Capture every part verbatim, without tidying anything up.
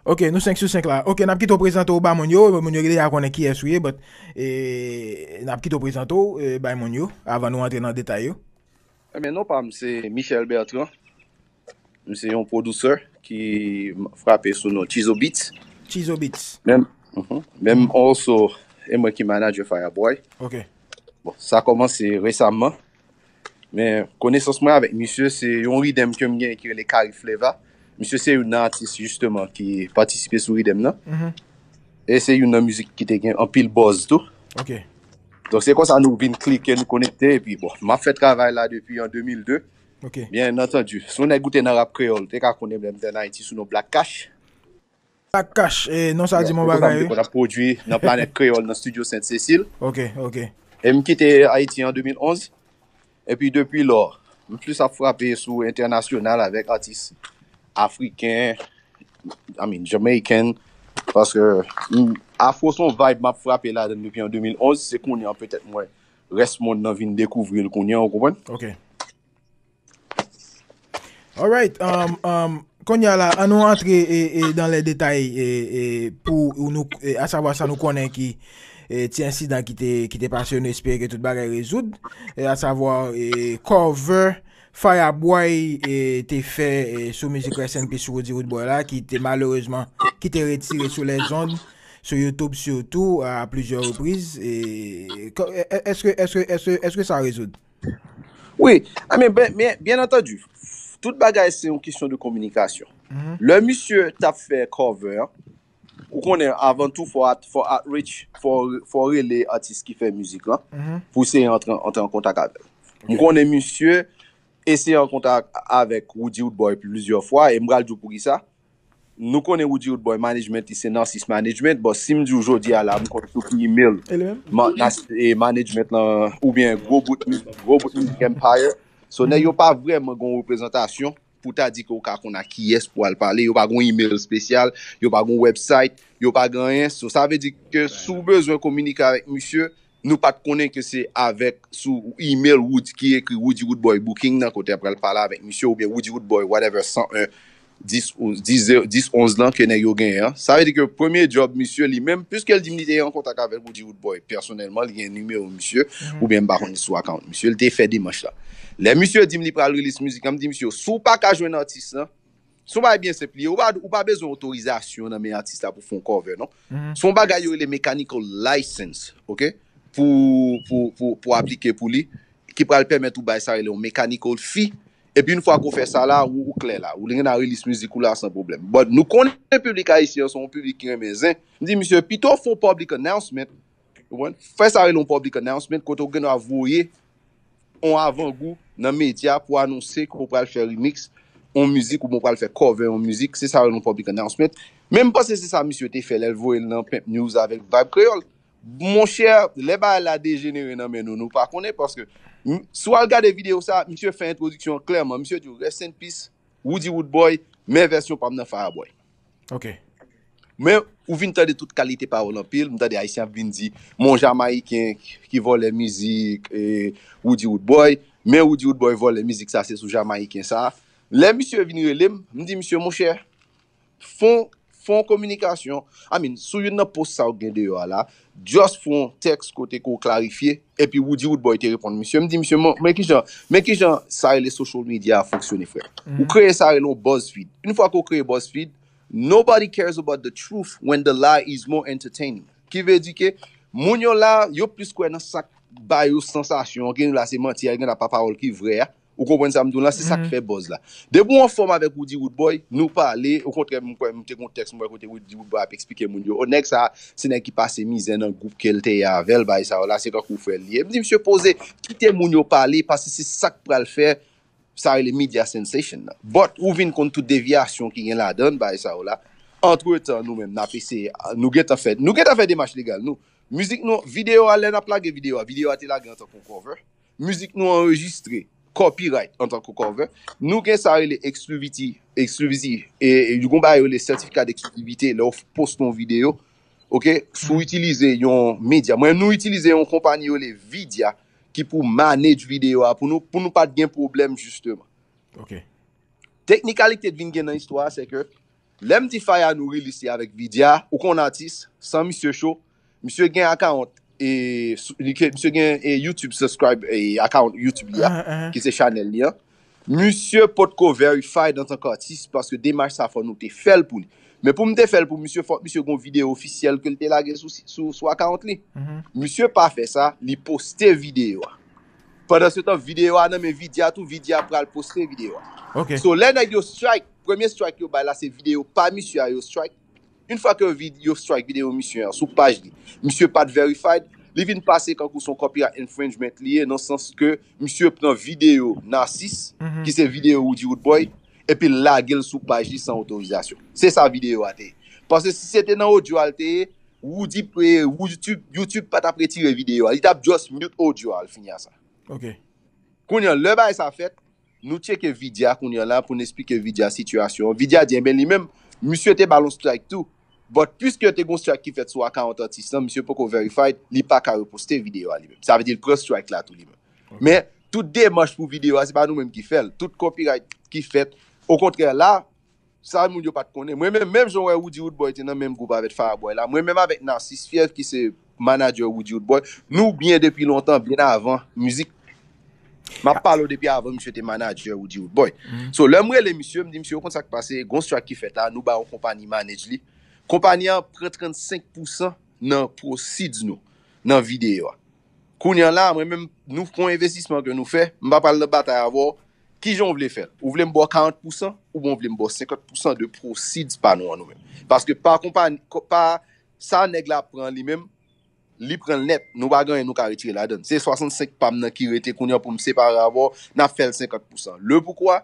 Ok, nou senk sou senk la. Ok, n ap kite w prezante w ba moun yo. Moun yo deja konnen kiyès ou ye, but e, n ap kite w prezante w e, bay moun yo avan nou antre nan detay yo. Ebyen, non pa m se Michel Bertrand. M se yon pwodisè ki frape sou non Chizo Beats. Chizo Beats. Menm, mhm. Menm also, e mwen ki manager Fireboy. Ok. Bon, sa kòmanse resaman. Men konesans mwen avèk misye, se yon ridm ke m gen ki rele Carry Flava. Misye se youn nan atis jisteman ki patisipe sou ridm nan. Mhm. E se youn nan mizik ki te gen anpil buzz tou. Ok. Donk se konsa nou vin klike, nou konekte, epi bon, m ap fè travay la depi an de mil de. Ok. Byen antandi, si yon nèg ou te nan rap kreyòl, te ka konnen lè m te an Ayiti sou non Black Cash. Black Cash, e, non sa di m yon bagay, wi. Konn ap pwodui nan Planèt Kreyòl, nan Studio Sent Sesil. Ok, ok. E m kite Ayiti an de mil onz. Epi depi lò, m plis ap frape sou entènasyonal avèk atis afriken, I mean, Jamaican. Paske m, afro se yon vibe m ap frape ladan depi an de mil onz. Se kounye an petèt mwen rès monn nan vin dekouvri l kounye an, ou konprann? Ok. Alright, um, um, kounye a la, an nou antre e, e, dans les détails e, e, pou nou, e, asavwa sa nou konnen ki e, ti ensidan ki te, ki te pase yo, nou espere ke tout bagay rezoud. E, asavwa, e, cover Fireboy e, te fè e, sou mizik Rest in Peace Roody Roodboy la, ki te malerezman, ki te retire sou lèzond, sou YouTube sitou, a plizyè repriz. E, èske, èske, èske, èske sa rezoud? Wi, I mean, byen, byen antandi, tout bagay se yon kesyon de kominikasyon. Lè misye t ap fè cover an, ou konnen avan tou fò at, fò outreach, fò, fò rele atis ki fè mizik lan pou eseye antre, antre an kontak avè l. M konnen misye eseye an kontak avèk Roody Roodboy plizyè fwa e m pral di w poukisa. Nou konnen Roody Roodboy management li se Narcisse Management, but si m di w jodi a la m konn sou ki email e management lan oubyen Gwo Bout Music, Gwo Bout Music Empire. So nèg yo pa vrèman gen yon reprezantasyon pou ta di ke w ka konn a kiyès pou al pale. Yo pa gen yon email espesyal, yo pa gen yon website, yo pa gen anyen. So sa vle di ke si w bezwen kominike avèk misye, nou pa t konnen ke se avèk sou email Roody ki ekri Roody Roodboy Booking nan kote ap pral pale avèk misye oubyen Roody Roodboy whatever san en dis, dis, dis onz lan ke nèg yo genyen an. Sa vle di ke premye job misye li menm, piske l di m li te an kontak avèk Roody Roodboy pèsonèlman, li gen nimewo misye, oubyen m pa konn sou account misye, li te fè demach la. Lè misye di m li pral release mizik lan, m di misye, si w pa ka jwenn atis lan, se yon bagay byen senp li ye, ou pa, ou pa bezwen otorizasyon nan men atis la pou fè yon cover, non. Se yon bagay yo rele mechanical license, ok? Pou, pou, pou, pou aplike pou li, ki pral pèmèt ou bay sa rele yon mechanical fee. Epi yon fwa ke w fè sa la, ou, ou klè la. Ou gen a release mizik ou la san pwoblèm. But nou konnen piblik ayisyen an se yon piblik ki renmen zen. M di misye, pito w fè yon public announcement, ou konprann? Fè sa rele yon public announcement, kote w gen dwa voye yon avangou nan medya pou anonse ke w pral fè remix yon mizik oubyen w pral fè cover yon mizik. Se sa rele yon public announcement. Men m panse se sa misye te fè lè l voye l nan Pimp News avèk Vibe Kreyòl. Monchè, lè bagay la dejenere nan men nou, nou pa konnen, paske m, si w al gade videyo sa, misye fè entwodiksyon an klèman. Misye di w, Rest in peace, Roody Roodboy, men vèsyon pa m nan Fireboy. Ok. Men ou vin tande tout kalite pawòl anpil. M tande Ayisyen ap vin di, men yon Jamayiken ki vòlè mizik e, Roody Roodboy. Men Roody Roodboy vòlè mizik sa, se sou Jamayiken sa. Lè misye vin rele m, m di misye, monchè, fon, fon kominikasyon. I mean, sou youn nan post sa w gen deyò a la, just fon tèks kote ke w klarifye, epi Roody Roodboy te reponn misye. M di misye, men, men kijan, men kijan sa rele social media a fonksyone, frè. Ou kreye sa rele yon BuzzFeed. Yon fwa ke w kreye BuzzFeed, nobody cares about the truth when the lie is more entertaining. Ki vle di ke moun yo la, yo plis kwè nan sa k ba yo sansasyon, gen la se manti a, gen la pa pawòl ki vrè a. Ou konprann sa m di w la, se sa k fè buzz la. Depi w anfòm avèk Roody Roodboy, nou pale, okontrè, m kwè m te gon tèks m wè kote Roody Roodboy ap eksplike moun yo, o nèg sa, se nèg ki pase mizè nan gwoup ke l te ye avè l, bagay sa yo la, se kankou frè l li ye. M di, misye poze, kite moun yo pale, paske se sa k pral fè, sa rele media sensation nan. But ou vin konn tout devyasyon ki gen ladan bagay sa yo la. Antretan, nou menm, n ap eseye, nou gentan fè, nou gentan fè demach legal, nou. Mizik nou, videyo a, lè n ap lage videyo a, videyo a te lage antanke yon cover. Mizik nou anrejistre, copyright antanke cover. Nou gen sa rele exclusivity, exclusivity, e, e, yo gon bagay yo rele certificat d'exclusivité, lè w poste yon videyo, ok, si w itilize yon medya. Mwen, nou itilize yon konpayi yo rele Vidya, ki pou manage videyo a pou nou, pou nou pa t gen pwoblèm, jisteman. Ok. Teknikalite t vin gen nan istwa a, se ke Lè m di Fire nou release li avèk Vidya, ou konn atis, san misye cho, misye gen account, e, sou- li ke- misye gen e, YouTube subscribe, e, account YouTube li a, Ahan, ahan. ki se chanèl li an. Misye potko verified antanke atis paske demach sa fò nou te fè l pou li. Men pou m te fè l pou misye, fòk misye gon videyo ofisyèl ke l te lage sou, sou, sou account li. Mhm. Misye pa fè sa, li poste videyo a. Pandan se tan, videyo a nan men Vidya tou, Vidya pral poste videyo a. Ok. So, lè nèg yo strike, premye strike yo bay la, se videyo pa misye a yo strike. Yon fwa ke vid- yo strike videyo misye an sou paj li, misye pa t verified, li vin pase kankou se yon copyright infringement li ye, nan sans ke misye pran videyo Narcisse, Mhm. ki se videyo Roody Roodboy, epi l lage l sou paj li san otorizasyon. Se sa videyo a te ye. Paske si se te nan audio a l te ye, Roody, eh, YouTube, YouTube pa t ap retire videyo a. Li t ap just mute audio a, l fini a sa. Ok. Kounye an, lè bagay sa fèt, nou tcheke Vidya kounye an la pou n esplike Vidya sitiyasyon an. Vidya di, enben, li menm, misye te ba l yon strike tou. But piske te gon strike ki fèt sou account atis lan, misye poko verified, li pa ka reposte videyo a li menm. Sa vle di l pran strike la tou li menm. Men, tout demach pou videyo a, se pa nou menm ki fè l. Tout copyright ki fèt. Okontrè, la, sa moun yo pa t konnen. Mwen menm, menm jan w wè Roody Roodboy te nan menm gwoup avèk Fireboy la, mwen menm avèk Narcisse Fièv, ki se manager Roody Roodboy, nou byen depi lontan, byen avan mizik. M ap pale w depi avan misye te manager Roody Roodboy. So, lè m rele misye, m di, "Misye, ou konn sa k pase, gon strike ki fèt la, nou ba yon konpayi manage li." Konpayi an pran trannsenk pousan nan proceeds nou, nan videyo a. Kounye an la, mwen menm, nou gon envestisman ke nou fè, m pa pral nan batay avè w, kijan w vle fè l? Ou vle m ba w karant pousan, oubyen w vle m ba w senkant pousan de proceeds pa nou an nou menm? Paske pa konpayi, pa sa nèg la pran li menm, li pran l nèt. Nou pa gen anyen nou ka retire ladan l. Se swasannsenk pa m nan ki rete kounye an pou m separe avè w, n ap fè l senkant pousan. Le poukwa,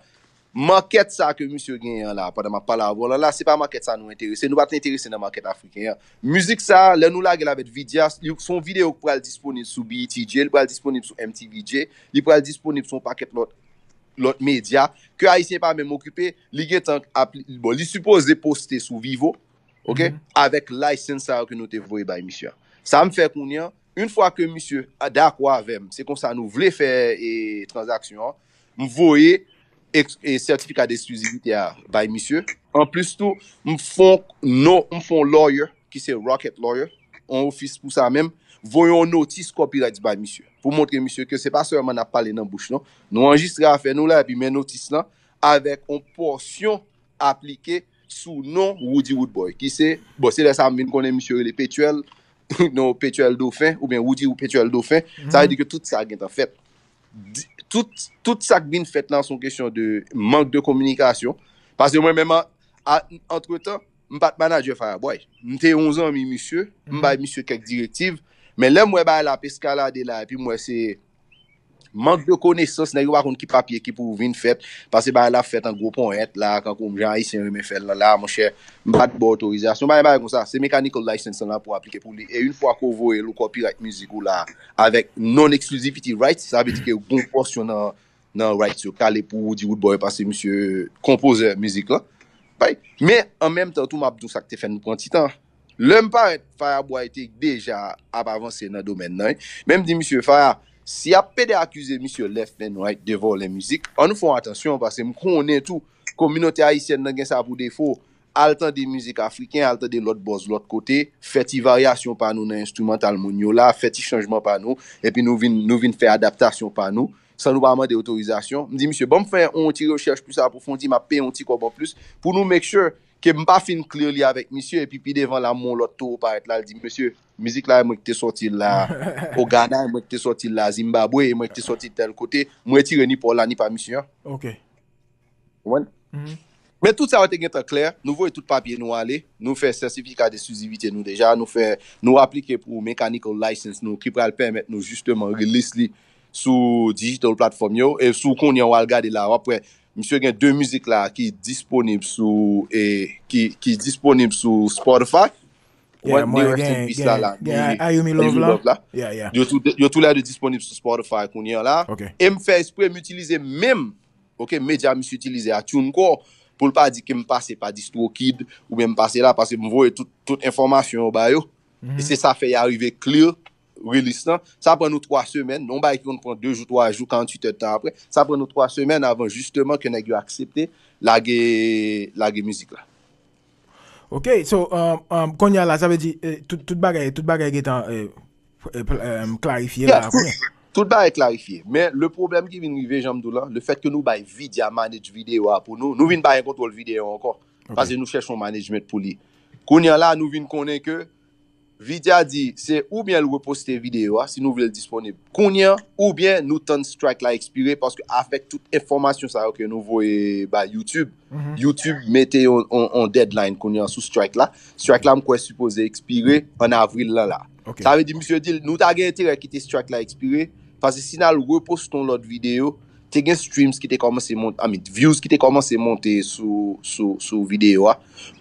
market sa ke misye genyen an la, pandan m ap pale avè w lan la, se pa market sa nou enterese. Nou pa t enterese nan market afriken an. Mizik sa, lè nou lage l avèk Vidya, li- se yon videyo ki pral disponib sou B E T J, li pral disponib sou M T V J, li pral disponib sou yon pakèt lòt, lòt medya, ke Ayisyen pa menm okipe, li gentan ap, bon, li sipoze poste sou Vevo, ok? Avèk license sa yo ke nou te voye bay misye an. Sa m fè kounye an, yon fwa ke misye a- dakò avè m, se konsa nou vle fè e, tranzaksyon an, m voye eks- e, sètifika d'eksklizivite a bay misye. Anplis tou, m fon no, m fon lawyer, ki se Rocket Lawyer, yon ofis pou sa menm, voye yon notis copyright bay misye. Pou montre misye ke se pa sèlman n ap pale nan bouch non. Nou anrejistre afè nou la, epi men notis lan, avèk yon pòsyon aplike sou non Roody Roodboy, ki se, bon, se lè sa m vin konnen misye rele Petuel, non Petuel Dauphin, oubyen Roody ou Petuel Dauphin, sa vle di ke tout sa gentan fèt. Di- Tout, tout sa k vin fèt la, se yon kesyon de mank de kominikasyon. Paske mwen menm, an- a- antretan, m pa t manager Fireboy. M te yon zanmi misye, m bay misye kèk direktiv, men lè m wè bagay la ap eskalade la, epi m wè se mank de konesans, nèg yo pa konn ki papye ki pou vin fèt, paske bagay la ap fèt an gwo ponyèt la, kankou jan Ayisyen renmen fè l la, la, monchè, m pa t ba w otorizasyon, bagay, bagay konsa, se mechanical license lan pou aplike pou li, e yon fwa ke w voye l, ou copyright mizik ou la, avèk non-exclusivity rights, sa vle di ke gon pòsyon nan, nan rights yo k ale pou Roody Roodboy, paske misye konpozè mizik lan. Bay. Men, an menm tan tou, m ap di w sa k te fè nou pran ti tan. Lè m parèt, Fireboy te deja ap avanse nan domèn nan, wi. Men m di misye, Fire, si y ap pede akize misye left and right de vòlè mizik, ann fè yon atansyon, paske m konnen tou, kominote ayisyèn nan gen sa pou defo, al tande mizik afriken, al tande lòt bòz lòt kote, fè ti varyasyon pa nou nan enstrimantal moun yo la, fè ti chanjman pa nou, epi nou vin, nou vin fè adaptasyon pa nou, san nou pa mande otorizasyon. M di, misye, ban m fè yon ti rechèch plis apwofondi, m ap peye yon ti kòb anplis, pou nou make sure ke m pa fin clear li avèk misye, epi pi devan la, m wè yon lòt towo parèt la, l di, mesye, mizik la, e mwen ki te sòti l la, o Ghana, e mwen ki te sòti l la, Zimbabwe, e mwen ki te sòti l tèl kote, m retire ni pa w la, ni pa misye an. Ok. Ou konprann? Men tout sa yo te gentan klè, nou voye tout papye nou ale, nou fè sètifika d'eksklizivite nou deja, nou fè, nou aplike pou mechanical license nou ki pral pèmèt nou jisteman release li sou digital platform yo, e si w konnen w al gade la, w ap wè, misye gen de mizik la ki disponib sou, e, ki, ki disponib sou Spotify. Yeah, mwen gen, gen, gen Ayumi Love la. Yeah, yeah. Yo tou, yo tou lè de disponib sou Spotify kounye an la. Ok. E m fè espre m itilize menm, ok, medya misye itilize a, TuneCore, pou l pa di ke m pase pa DistroKid, oubyen m pase la, paske m voye tout, tout enfòmasyon yo ba yo. E se sa fè y arive clear release lan. Sa pran nou twa semèn, yon bagay ki konn pran de jou, twa jou, karanntuit è tan apre. Sa pran nou twa semèn avan jisteman ke nèg yo aksepte lage, lage mizik la. Ok, so, um, um, kounye a la, sa vle di, eh, tout, tout bagay, tout bagay gentan, eh, eh, pl- em, klarifye la, Yeah, kounye. Tout bagay klarifye. Men le pwoblèm ki vin rive, jan m di w la, le fèt ke nou bay Vidya manage videyo a pou nou, nou vin pa gen kontwòl videyo ankò. Ok. Paske nou chèche yon management pou li. Kounye a la, nou vin konnen ke Vidya di se oubyen l reposte videyo a, si nou vle l disponib kounye a, oubyen nou tann strike la ekspire, paske avèk tout enfòmasyon sa yo ke nou voye bay YouTube, Mhm. YouTube mete yon, yon, yon deadline kounye a sou strike la. Strike la, m kwè, sipoze ekspire an avril lan la. Ok. Sa vle di, misye di l, nou ta gen enterè kite strike la ekspire, paske si n al reposte yon lòt videyo, te gen streams ki te kòmanse monte, I mean, views ki te kòmanse monte sou, sou, sou videyo a.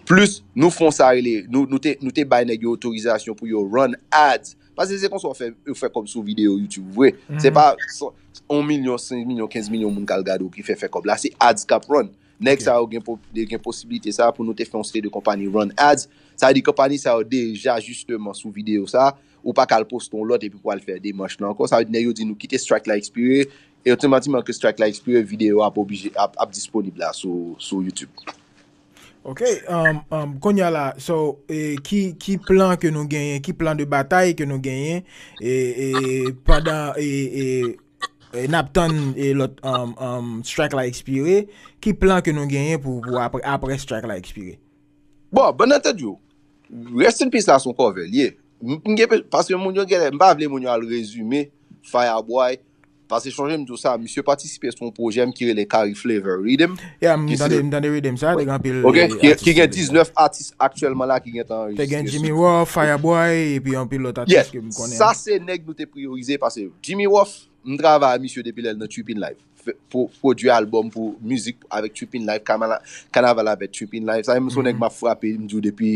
Plis, nou fè sa rele, nou, nou te, nou te bay nèg yo otorizasyon pou yo run ads. Paske se konsa w fè, yo fè kòb sou videyo YouTube vre. Se pa yon milyon, senk milyon, kenz milyon moun k al gade w ki fè fè kòb la. Se ads k ap run. Nèg Ok. Sa yo gen, po- gen posibilite sa pou nou te fè yon seri de konpani run ads. Sa vle di konpani sa yo deja jisteman sou videyo sa. Ou pa ka al poste yon lòt epi pou al fè demach la ankò. Sa vle di nèg yo di nou kite strike la ekspire. E otomatikman ke strike la ekspire, videyo ap oblije ap, ap disponib la sou, sou YouTube. Ok, um, um, kounye a la, so, eh, ki, ki plan ke nou genyen, ki plan de batay ke nou genyen, e, e pandan e, e, e n ap tann e lòt um, um, strike la ekspire, ki plan ke nou genyen pou, pou apre, apre strike la ekspire? Bon, bon, nan tèt yo, Rest in Peace la se yon cover li ye. M, m gen pe- paske moun yo genlè, m pa vle moun yo al rezime Fireboy. Paske chonje m di w sa, misye patisipe sou yon pwojè m ki rele Cari Flavor Riddim. Yeah, m Ki tande, se- m tande riddim sa, te gen anpil Ok, eh, ki, atis ki gen sou li. Diznèf atis aktyèlman la ki gentan Te gen anrejistre Jimmy sou. Ruff, Fireboy, epi anpil lòt atis Yes, ke m konnen. Sa se nèg nou te priyorize paske Jimmy Ruff, m travay a misye depi lè l nan Trippin Live. Fè- Pro, pwodui albòm pou mizik avèk Trippin Live, Kamala- Kanaval avèk Trippin Live. Sa menm se yon nèg m ap frape, m di w depi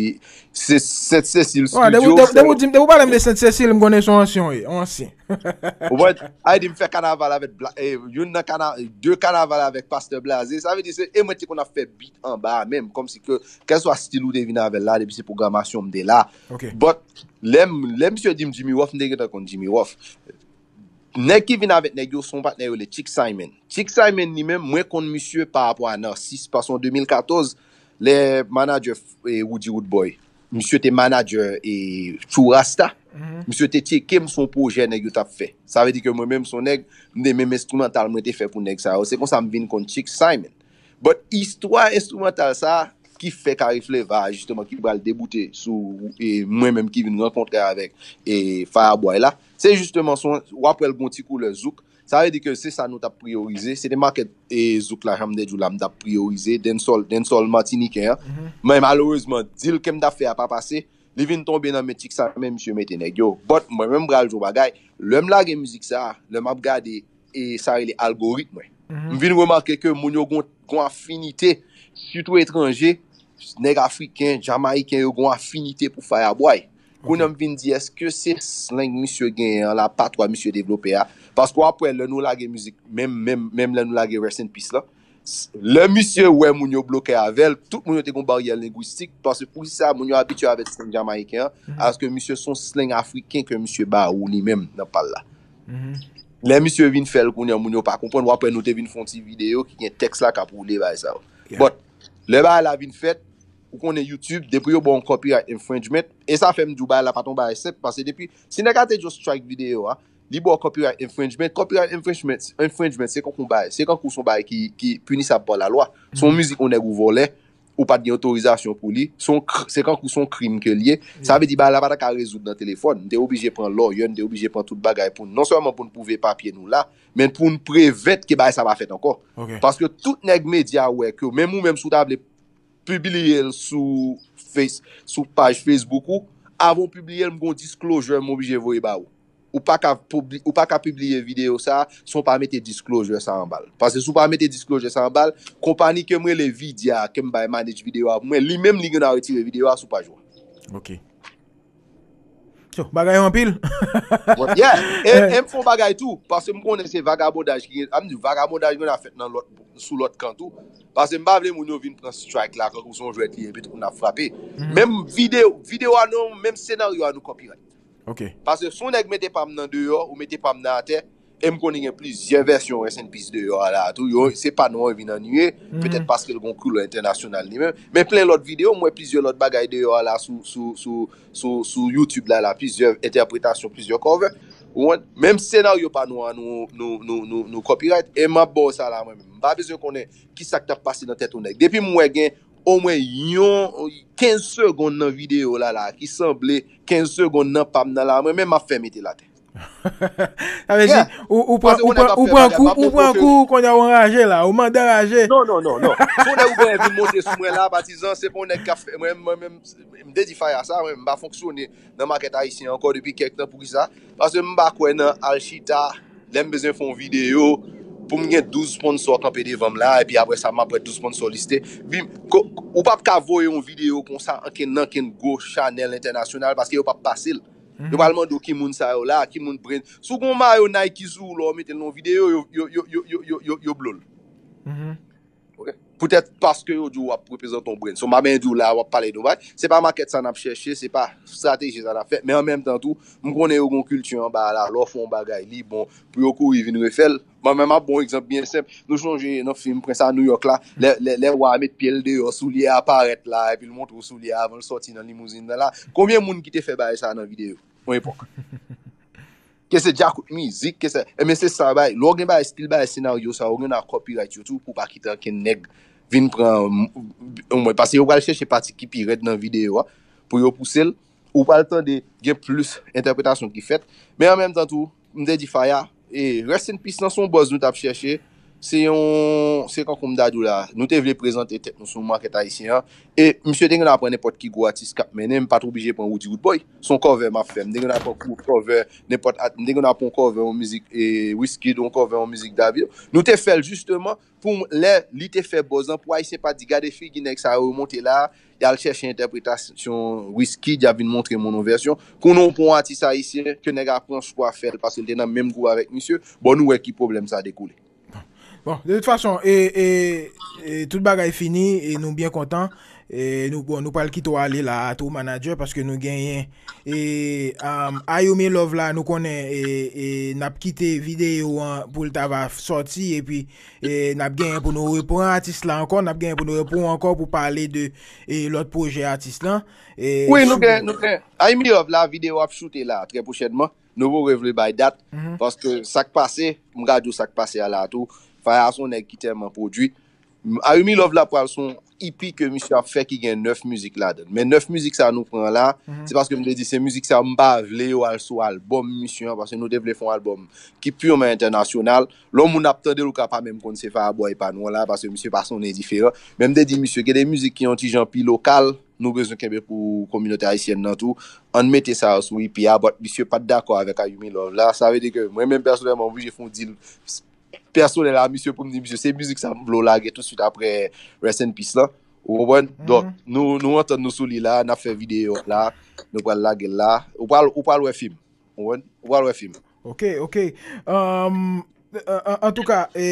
se- Sent Sesil Wè, depi Studio. depi- depi w di- depi w pale m de Sent Sesil, m konnen se yon ansyen, wi, yon ansyen. Ou wè, ay di m fè kanaval avèk Bla- eh, youn nan kana, de kanaval avèk Pastè Blaze. Sa vle di se e mwen te konn ap fè beat anba a menm, kòmsi ke kèlswa stil ou te vin avè l la, depi se pwogramasyon m te la. Ok. But lè m- lè misye di m Jimmy Ruff, m te gentan konn Jimmy Ruff. Nèg ki vin avèk nèg yo se yon patnè yo rele Chick Simon. Chick Simon li menm, mwen konn misye pa rapò a Narcisse, paske an de mil katòz, lè manager eh, Roody Roodboy, misye te manager e True Rasta. Misye te tcheke m sou yon pwojè nèg yo t ap fè. Sa vle di ke mwen menm se yon nèg, m te menm enstrimantal mwen te fè pou nèg sa yo. Se konsa m vin konn Chick Simon. But istwa enstrimantal sa ki fè Cari Flavor a, jisteman, ki pral deboute sou e, mwen menm ki vin rankontre avèk e, Fireboy la, se jisteman son, w ap wè l gon ti koulè zouk. Sa vle di ke se sa nou t ap priyorize. Se te makèt e, zouk la, jan m te di w la, m t ap priyorize, dancehall, dancehall matiniken an. Men malerezman, deal ke m t ap fè a pa pase. Li vin tonbe nan men Chick Simon, misye mete nèg yo. But mwen menm m pral di w bagay. Lè m lage mizik sa, lè m ap gade e sa rele algoritm mwen. M vin remake ke moun yo gon, gon afinite, sitou etranje, nèg afriken, jamayiken, yo gon afinite pou Fireboy. Kounye a m vin di, èske se slang misye genyen an la, patwa misye devlope a? Paske w ap wè lè nou lage mizik, menm, menm, menm lè nou lage Rest in Peace la, s- lè misye wè moun yo bloke avè l, tout moun yo te gon baryè lengwistik, paske pou sa, moun yo abitye avèk slang jamayiken an, alòske misye se yon slang afriken ke misye ba ou li menm nan pa l la. Lè misye vin fè l kounye a, moun yo pa konprann, w ap wè nou te vin fè yon ti videyo ki gen tèks la k ap woule bagay sa yo. But, lè bagay la vin fèt, ou konnen YouTube, depi yo ba w yon copyright infringement, e sa fè m di w bagay la pa t yon bagay senp, paske depi, si nèg la te just strike videyo a, li ba w copyright infringement, copyright infringement, infringement se kankou yon bagay, se kankou se yon bagay ki, ki pinisab pa lalwa. Se yon mizik yon nèg ou vòlè, ou pa t gen otorizasyon pou li, se yon kr- se kankou se yon krim ke l ye. Sa vle di bagay la pa ta ka rezoud nan telefòn. M te oblije pran lawyer, m te oblije pran tout bagay pou n, non sèlman pou n pwouve papye nou la, men pou n prevent ke bagay sa pa fèt ankò. Ok. Paske tout nèg medya wè ke, menm ou menm si w ta vle pibliye l sou Face, sou paj Facebook ou, avan w pibliye l, m gon disclosure m oblije voye ba ou. Ou pa ka pibli- ou pa ka pibliye videyo sa san w pa mete disclosure sa anba l. Paske si w pa mete disclosure sa anba l, konpani ke m rele Vidya, ke m bay manage videyo a pou mwen, li menm li gen dwa retire videyo a sou paj ou. Ok. So, bagay yo anpil. Yeah, e, e m fè yon bagay tou, paske m konnen se vagabondaj ki gen, a m di vagabondaj gen dwa fèt nan lòt, sou lòt kan tou. Paske m pa vle moun yo vin pran strike la, kankou se yon jwèt li, epi tout moun ap frape. Menm videyo, videyo a nou, menm senaryo a nou copyright. Ok. Paske si yon nèg mete pa m nan deyò, ou mete pa m nan atè, E m konnen gen plizyè vèsyon Rest in Peace deyò a la tou. Yo, se pa non, yo vin anniye. Petèt paske l gon koulè entènasyonal li menm. Men plen lòt videyo, m wè plizyè lòt bagay deyò a la sou, sou, sou, sou, sou YouTube la, la, plizyè entèpretasyon, plizyè cover. Ou konprann? Menm senaryo pa nou an, nou, nou, nou, nou, nou copyright. E m ap ba w sa la, mwen menm. M pa bezwen konnen ki sa k t ap pase nan tèt yon nèg. Depi m wè gen omwen yon kenz segonn nan videyo la, la, ki sanble kenz segonn nan pa m nan la, mwen menm m ap fè mete l atè. Sa vle di, ou, ou pran, ou pran, ou pran kou, ou pran kou, kounye a ou anraje la, ou mande anraje. Non, non, non, non. Si yon nèg ou genyen vin monte sou mwen la, patizan, se pa yon nèg k ap fè, mwen, mwen menm, m te di Faya sa, mwen, m pa fonksyone nan makèt ayisyen ankò depi kèk tan. Poukisa? Paske m pa kwè nan al chita, lè m bezwen fè yon videyo, pou m gen douz sponsò kanpe devan m la, epi apre sa, m ap wè douz sponsò liste. Ou p ap ka voye yon videyo konsa ankenn, nan kenn gwo chanèl entènasyonal, paske yo p ap pase l. Yo pral mande w ki moun sa yo la, ki moun brand. Si w gen yon mayo Nike sou ou, lè w mete l nan yon videyo, yo, yo, yo, yo, yo, yo, yo, yo blo l. Poutèt paske yo di w w ap reprezante yon brand. So, m pa bezwen di w la, w ap pale de yon bagay. Se pa makèt sa n ap chèche, se pa estrateji sa n ap fè. Men an menm tan tou, m konnen yo gen yon kilti anba la, lè w fè yon bagay, li bon, pou yo kouri vin refè l. Mwen menm, m ap ba w yon egzanp byen senp. Nou chonje nan fim Prince a New York la, lè, lè, lè wa a met pye l deyò, soulye a parèt la, epi l montre w soulye a avan l sòti nan limouzin nan la. Konbyen moun ki te fè bagay sa nan videyo? Yon epòk. Ke se djakout mizik, ke se, enben se sa bay. Lè w gen bagay, stil bagay, senaryo sa, ou gen nan copyright yo tou, pou pa kite ankenn nèg vin pran, mwen, paske yo pral chèche pati ki pi rèd nan videyo a, pou yo pouse l. Ou pral tande, gen plis entèpretasyon ki fèt. Men an menm tan tou, m te di Faya, e Rest in Peace lan se yon buzz nou t ap chèche. Se yon, se kankou m ta di w la, nou te vle prezante tèt nou sou makèt ayisyen an. E misye te gen dwa pran nenpòt ki gwo atis k ap mennen, m pa t oblije pran Roody Roodboy. Se yon cover m ap fè. M te gen dwa pran cover nenpòt, m te gen dwa pran yon cover yon mizik e Wizkid, yon cover yon mizik Davido. Nou te fè l jisteman pou lè li te fè buzz lan, pou ayisyen pa di, gade figi nèg sa yo monte la, y al chèche entèpretasyon Wizkid, y ap vin montre moun yon vèsyon. Kounye a w pran yon atis ayisyen ke nèg la pran chwa fè l paske l te nan menm gwoup avèk misye, bon, nou wè ki pwoblèm sa dekoule. Bon, de tout fason, e, e, e tout bagay fini, e nou byen kontan. E nou, bon, nou pral kite w ale la, tou manager, paske nou genyen, e, um, Ayumi Love la, nou konnen, e, e n ap kite videyo an pou l ta va sòti, epi, e, n ap genyen pou nou repran atis la ankò, n ap genyen pou nou repran ankò pou pale de, e, lòt pwojè atis lan. E, Wi, nou gen, nou gen. Ayumi Love la, videyo ap choute la, trè pwochènman. Nou poko vle bay dat, paske sa k pase, m ka di w sa k pase a la tou. Faya se yon nèg ki tèlman pwodui. Ayumi Love la pral se yon E P ke misye ap fè ki gen nèf mizik ladan l. Men nèf mizik sa nou pran la, se paske m te di se mizik sa m pa vle yo al sou albòm misye an, paske nou te vle fè yon albòm ki purman entènasyonal. Lè yon moun ap tande l, ou ka pa menm konn se Fireboy pa nou an la, paske misye pa sonnen diferan. Men m te di misye, gen de mizik ki yon ti jan pi lokal, nou bezwen kenbe pou kominote ayisyèn nan tou. Ann mete sa yo sou E P a, but misye pa t dakò avèk Ayumi Love la. Sa vle di ke mwen menm pèsonèlman, m oblije fè yon deal pèsonèl a misye pou m di misye, se mizik sa m vle w lage tousuit apre Rest in Peace lan. Ou konprann? Donk, nou, nou antann nou sou li la, n ap fè videyo la, nou pral lage l la. Ou pral, ou pral wè fim. Ou konprann? Ou pral wè fim. Ok, ok. Um, an, an, antouka, e,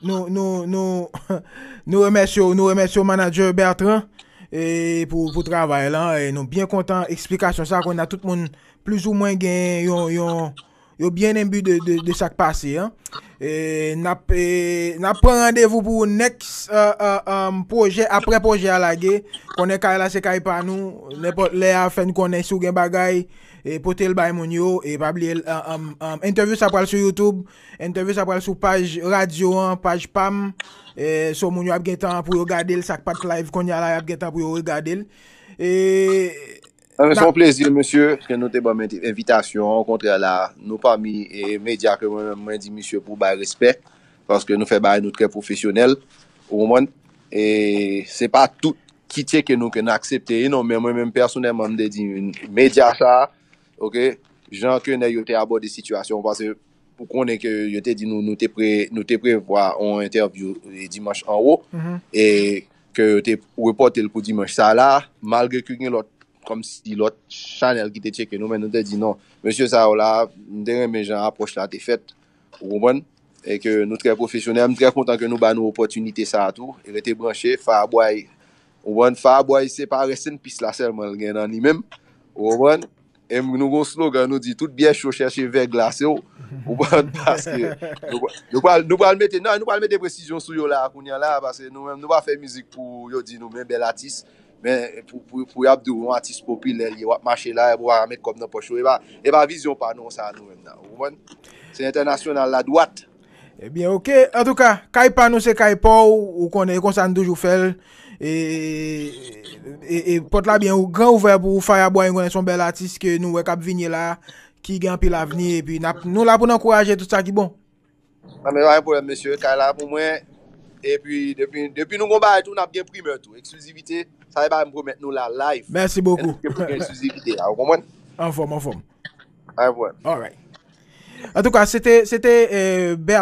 nou, nou, nou, nou remèsye w, nou remèsye w, manager Bertrand, e, pou, pou travay lan. E nou byen kontan eksplikasyon sa, kounye a tout moun plizoumwen gen yon, yon, yo byen enbi de, de, de sa k pase an. E n ap, e, n ap pran randevou pou next, uh, uh, um, pwojè, apre pwojè a lage. Konnen kay la se kay pa nou. Nenpòt lè a fè n konnen si w gen bagay, e pote l bay moun yo. E pa bliye, uh, um, um, entèvyou sa pral sou YouTube. Entèvyou sa pral sou paj radyo an, paj pa m. E, so moun yo ap gen tan pou yo gade l, sa k pa t live kounye a la, y ap gen tan pou yo regade l. E Se yon plezi, mesye, ke nou te ban m envitasyon an. Okontrè la, nou pami, e, medya ke mwen menm mwen di misye pou bay respè, paske nou fè bagay nou trè pwofesyonèl, ou konprann? E se pa tout ki tcheke nou ke n aksepte, e non, men mwen menm pèsonèlman, m te di medya sa, ok, jan ke nèg yo te abòde sitiyasyon, paske ou konnen ke yo te di nou, nou te pre, nou te prevwa yon entèvyou, e, dimanch anwo, e ke yo te repòte l pou dimanch sa la, malgre ke gen lòt, kòmsi lòt chanèl ki te tcheke nou, men nou te di non. Mesye sa yo la, m te renmen jan apwòch la te fèt, ou konprann? E ke nou trè pwofesyonèl, m trè kontan ke nou ba nou opòtinite sa a tou, e rete branche, Fireboy, ou konprann? Fireboy se pa Rest in Peace la sèlman l gen nan li menm, ou konprann? E nou gon slogan, nou di, "Tout byè cho chèche vè glase w." Ou konprann? Paske nou, nou pral, nou pral mete, non, nou pral mete presizyon sou yo la, kounye a la, paske nou menm, nou pa fè mizik pou yo di nou, "Men bèl atis." Men pou, pou, pou y ap di w yon atis popilè l ye, w ap mache la, epi w pa met kòb nan pòch ou. E pa, e pa vizyon pa nou sa, nou menm nan. Ou konprann? Se entènasyonal la dwat. Ebyen, oke. Antouka, kay pa nou se kay pa w, ou konnen, e konsa n toujou fè l. E, e, e pòt la byen ou, gran ouvè pou Fireboy, m konnen se yon bèl atis ke nou wè k ap vini la, ki gen anpil avni, epi n ap, nou la pou n ankouraje tout sa ki bon. Nan, men pa gen pwoblèm, mesye, kay la pou mwen. Epi, depi, depi nou gon bagay tou, n ap gen primè tou. Eksklizivite, sa e bagay m pwomèt nou la, live. Mèsi bokou. N ap gen eksklizivite la, ou konprann? Anfòm, anfòm. Pa gen pwoblèm. Alright. Antouka, se te, se te, eh, Ber-